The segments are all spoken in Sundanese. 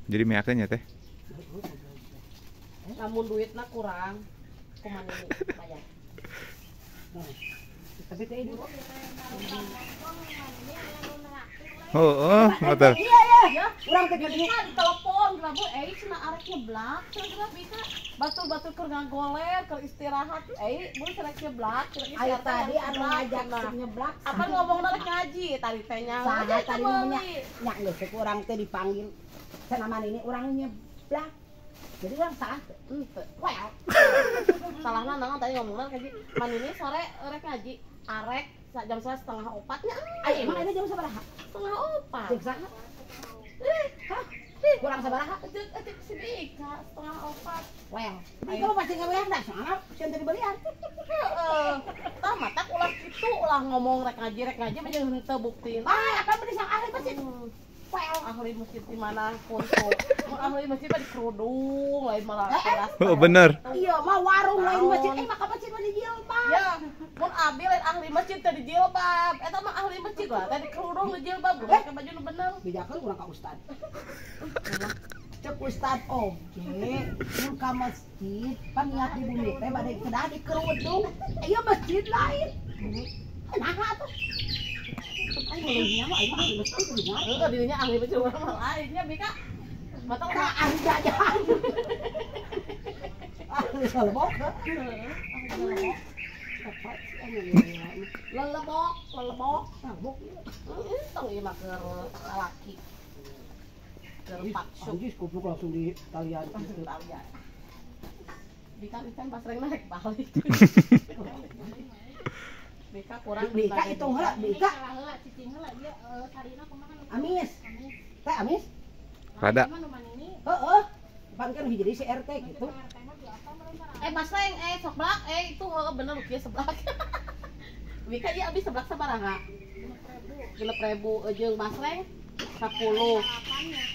Jadi meakeun nya teh. Lamun duitna kurang, kumaha ini bayar. Tapi teh itu. Oh, motor. Iya ya. Urang teh di telepon geura euy cenah arek nyeblak, cenah geura bika batur-batur keur ngagoler, keur istirahat, euy mun cenah nyeblak, cenah ayo tadi anu ngajak nyeblak. Apa ngomongna rek ngaji tadi teh nya. Saha tadi ngomongnya nya geus urang teh dipanggil cenah ini urang nyeblak. Jadi urang salah teh. Henteu. Well. Salahna naon tadi ngomongna rek ngaji. Manini sore rek ngaji, arek jam 3:30 nya. Ayo emang ini jam sabaraha? 3:30. Jeung saha? Hah? Kurang sabaraha? Cek si Bika 3:30. Well, itu mah pasti ngawean dah soalna sieun teu dibelian. Heeh. Tah matak ulah kitu ulah ngomong rek ngaji mah jeung henteu buktina. Ah, akan beli sang ahli masjid. Well, ahli masjid di mana kuntu? Mun ahli masjid mah di kerudung lain malah keras. Oh, bener. Iya, mah warung lain masjid. Eh, maka masjid mah di jilbab. Ya, mun abi lain ahli masjid teh di jilbab. Eta mah ahli masjid lah, teh di kerudung di jilbab, make baju nu bener. Bejakeun urang ka ustad. Cek ustad oge, mun ka masjid, pan niat di bumi teh bade kedah di kerudung. Ieu masjid lain. Naha atuh? Aing leuwihnya mah aing ahli masjid kudu nyaho. Heuh, dirinya ahli masjid urang mah lainnya bika. Mata ka ahli jajan. Ahli lelebok. Lelebok, lelebok. Lelebok. Tong ieu mah keur lalaki. Keur paksu. Anjis goblok langsung di talian gitu. Talian. Bika kan pas reng naik balik. Bika kurang Bika hitung heula, Bika. Amis. Teh amis? Rada. Heeh. Pan kan hiji si RT gitu. Mas Reng, seblak, itu heeh bener kieu seblak. Bika ieu abis seblak sabaraha? 6.000 jeung Mas Reng 10.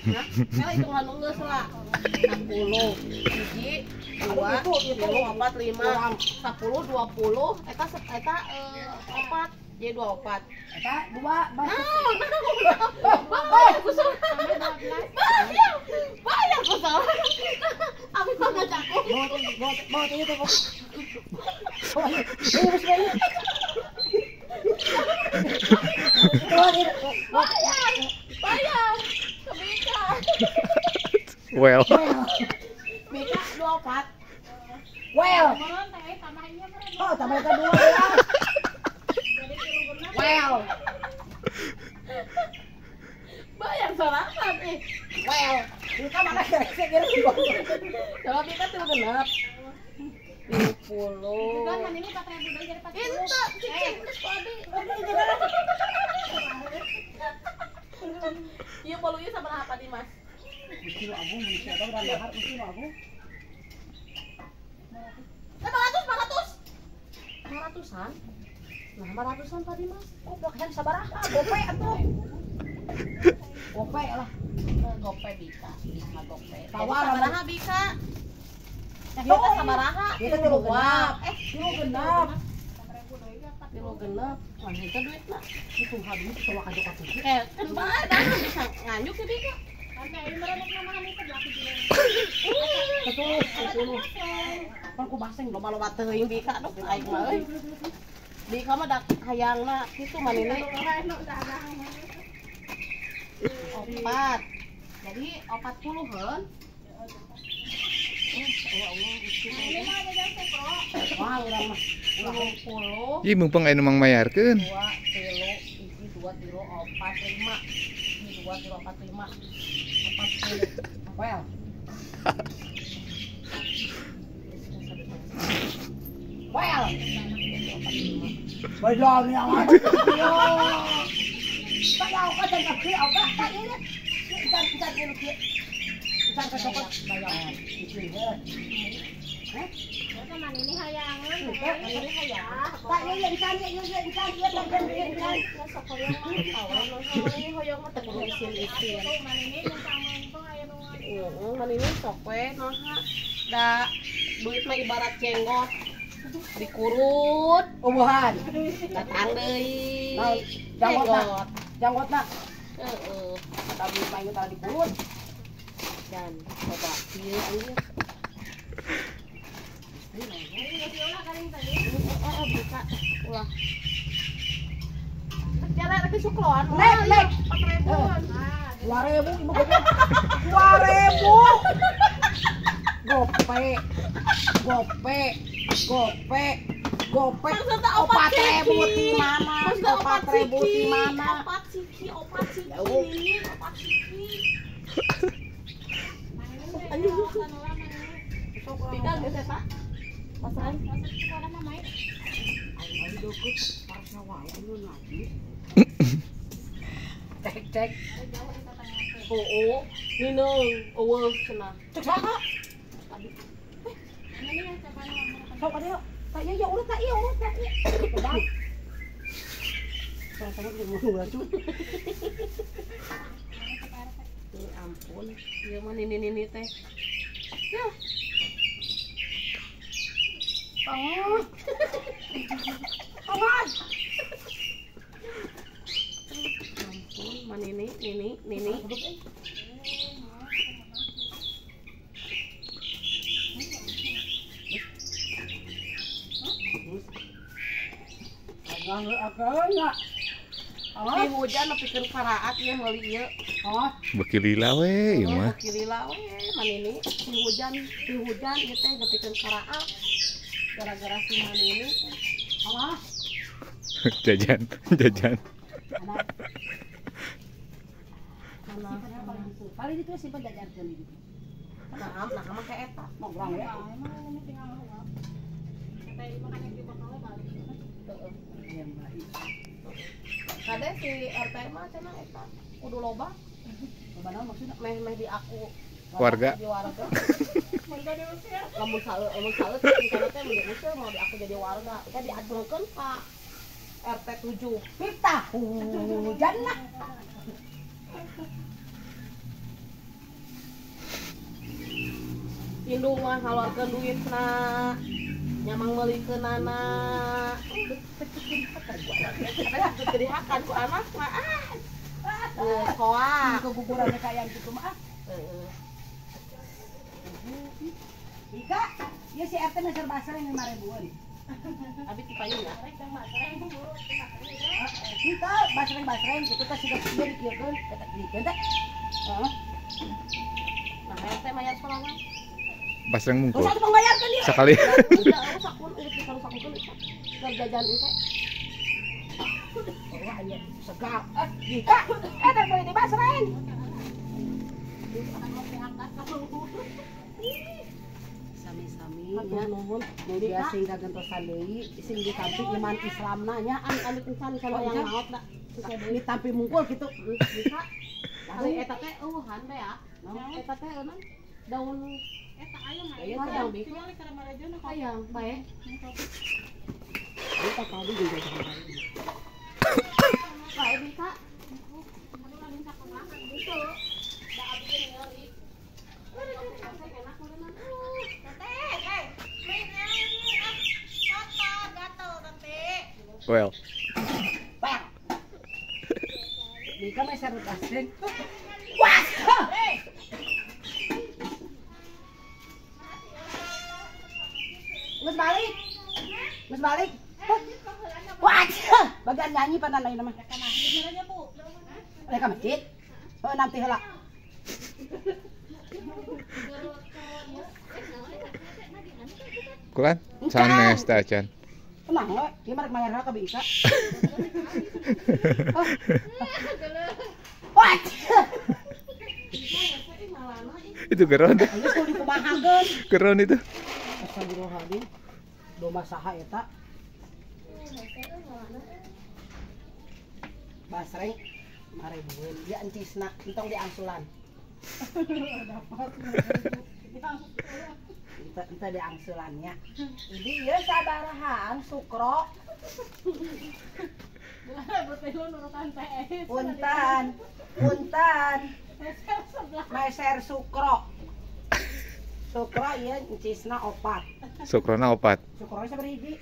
Nah, kala hitungan nu geus lah. 10 hiji 2 3 4 5 10 20 eta eta 4 jadi 24 eta 2 bayar ku bayar ku salah abi mah ngajaku bawa teh teh bayar bayar ke Bika. Well. Bika 24. Well. Oh, tambah ke 2 ya. Well. Bayar sorangan ih. Well. Bika mana kira-kira Coba Bika tilu genep. 30. Kan ini 4.000 deui jadi 40. Itu cicing geus ku abi. Ieu bolu ieu sabaraha Pak Dimas? Gusti nu agung bisa eta urang dahar Gusti nu agung. 500, 500. 500-an? Nah, 500-an Pak Dimas. Goblok hayang sabaraha? Gope atuh. Gope lah. Gope Bika, Bika gope. Tawar sabaraha Bika? Ieu teh sabaraha? Ieu teh tilu genep. Tilu genep. Tilu genep. Wah, itu duitna. Itu habis itu ka joko tuh. Kan bae dah bisa nganjuk sih Bika. Betul, betul. Pan ku baseng loba-loba teuing Bika dok aing mah euy. Bika mah dak hayangna kitu manini. 4. Jadi 40 heun. Ya Allah, Gusti. Wah, urang mah 20. Ih, mumpung aya nu mang mayarkeun. 2 3 1 2 3 4 5. 2 3 4 5. 40. Well. Well. Bây giờ nhà mà. Bắt đầu có chân cặp kia, ông bắt tay đi. Chân chân kia kia. Chân cái cặp bây giờ thì thôi. Hả? Ini hayangan. Ini hayang. Tak ini chân ini chân ini chân ini chân. Ini hoyong mah teu kudu isin-isin. Heeh, manini sok we naha. Da duit mah ibarat jenggot. Dikurut, ubuhan. Datang deui. Janggotna. Janggotna. Heeh. Tapi paling tadi dikurut. Hujan. Coba ieu anjir. Buka. Ulah. Jalan lagi sukloan. Nek. 4.000-an. 2.000 ibu goblok. 2.000. Gope. Gope. Gope. Gope. 4.000 di mana? 4.000 di mana? 4 siki, 4 siki. 4 siki. Anjir. Tinggal geus eta. Pasaran. Cek cek. Oh, minum, eueuh cenah. Cek saha? Sok atuh. Tak ieu ya urut tak ieu urut tak ieu. Coba. Sama-sama ngomong racun. Ya ampun, ieu mah nini-nini teh. Ya. Oh. Awas. Ampun, manini, nini, nini. Di hujan nepikeun karaat ieu meuli ieu. Oh, beuki lila we ieu mah. Beuki lila we manini. Di hujan ieu teh nepikeun karaat. Gara-gara si manini. Awas. Jajan, jajan. Paling itu simpan jajan di ditu. Nah, mah kayak eta. Mau urang we. Kade si RT mah cenah eta kudu loba. Loba naon maksudna? Meh-meh di aku warga. Di warga. Warga diusir. Lamun saeut rencana teh mun diusir mau di aku jadi warga. Eta diaturkeun ka RT 7. Pita hujan lah. Indung mah ngaluarkeun duitna. Nyamang meulikeunana. Jadi hakan ku anak mah ah. Koa. Keguguran kayak gitu mah ah. Heeh. Ika, ieu si RT meser basreng 5.000-an. Abi ti payung ya. Kita basreng-basreng kitu teh sudah ieu dikieukeun, eta dikieukeun teh. Heeh. Nah, RT mayar sorangan. Basreng mungkul. Usah pembayarkeun ieu. Sekali. Udah sakun urut di sakukeun eta. Keur jajan engke. Wah, ieu segap. Ika, eta beli di basreng. Sami-sami nya nuhun. Mugia sing kagentosan deui, sing ditampi iman Islamna nya Amit encan kalau yang maot da. Ditampi mungkul kitu. Bisa. Ari eta teh eueuhan teh ya. Eta teh eunan daun eta ayam ayam ayam bae. Eta tadi juga bae bisa. Well. Bang. Dika meser basreng. Wah. Geus balik. Geus balik. Wah. Bagian nyanyi panan lain mah. Rek ka masjid. Oh, nanti heula. Kulan? Sanes teh acan. Tenang we, ieu mah rek mayar heula ka Bi Ika. Wah. Itu geron. Geus kudu dikumahakeun. Geron itu. Astagfirullahaladzim. Domba saha eta? Basreng 5.000-an. Dia encisna, entong diangsulan. Entah diangsulannya. Ini ieu sabarahaan sukro. Punten. Punten. Meser sukro. Sukro ieu encisna 4. Sukrona 4. Sukrona sabaraha hiji?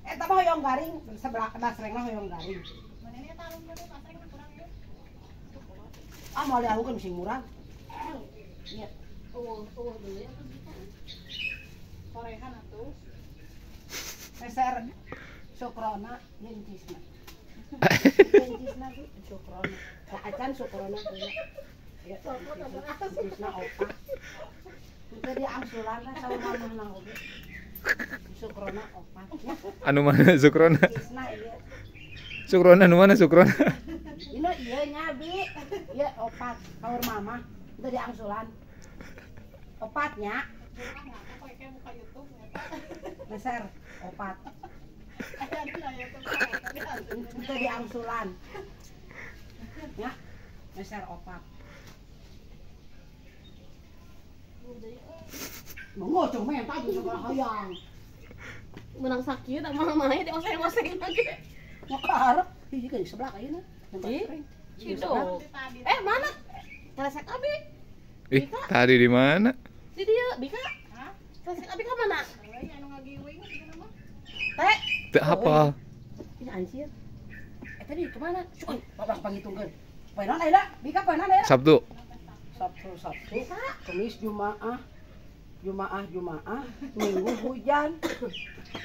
Eta mah hoyong garing, sebelah basrengna hoyong garing. Ah, mau diahukeun sing murah. Iya. Oh, dulu ya korehan atuh. Meser syukrona yencisna. Yencisna sih syukrona. Acan syukrona punya. Ya, yencisna opat. Itu dia angsulan sama mamahna oge. Syukrona opat. Anu mana syukrona? Yencisna ieu. Syukrona anu mana syukrona? Ini ieu nya bi. Ieu opat kaur mamah. Itu dia angsulan. Opatnya. Meser opat. Itu di angsulan. Ya, meser opat. Monggo cuma yang tadi sekolah hayang. Menang sakit sama mamanya dioseng-oseng lagi. Mau ke arep, hiji ke sebelah ayeuna. Ciduk. Mana? Keresek abi. Ih, tadi di mana? Di dia, Bika. Keresek abi ka mana? Teh. Teh apa? Ih, anjir. Tadi kemana? Cuy, bapak pangitungkeun. Poe naon ayeuna? Bika poe naon ayeuna? Sabtu. Sabtu. Kamis, Jumaah. Jumaah, Minggu hujan.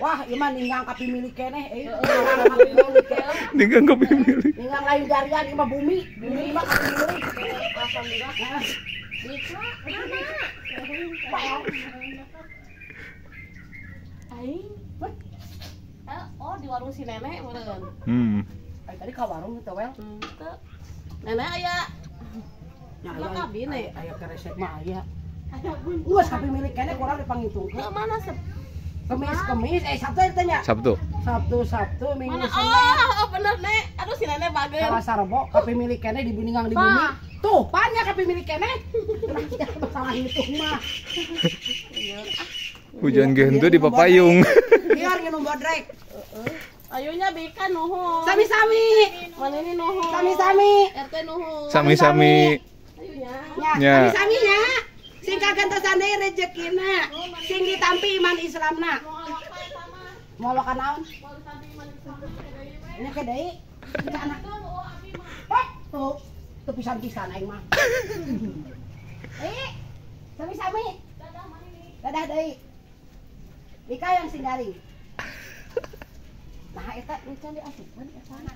Wah, ieu mah ninggang ka pimilik keneh euy. Ninggang ka pimilik. Ninggang lain jarian ieu mah bumi. Bumi mah ka pimilik. Alhamdulillah. Bika, mana? Aing. Oh, di warung si nenek meureun. Tadi ka warung teh wel. Teu. Nenek aya. Nya aya aya keresek mah aya. Geus ka pimilik keneh kurang dipangitungkeun. Mana Kemis, Sabtu eta nya. Sabtu. Sabtu, Minggu, Senin. Oh, bener nek. Aduh si nenek bager. Salasa Rebo ka pimilik keneh dibuningang di bumi. Tuh, pan nya ka pimilik keneh. Masalah ngitung mah. Hujan ge henteu di papayung. Biar nginum bodrek. Ayunya Bika nuhun. Sami-sami. Mana ini nuhun. Sami-sami. RT nuhun. Sami-sami. Ayunya. Nya, sami-sami nya. Sing kagentosan deui rezekina. Sing ditampi iman Islamna. Moal ka naon? Nya ke deui. Anak. Tuh, teu pisan-pisan aing mah. Sami-sami. Dadah deui. Bika yang sing garing. Nah, eta encan diasupkeun eta.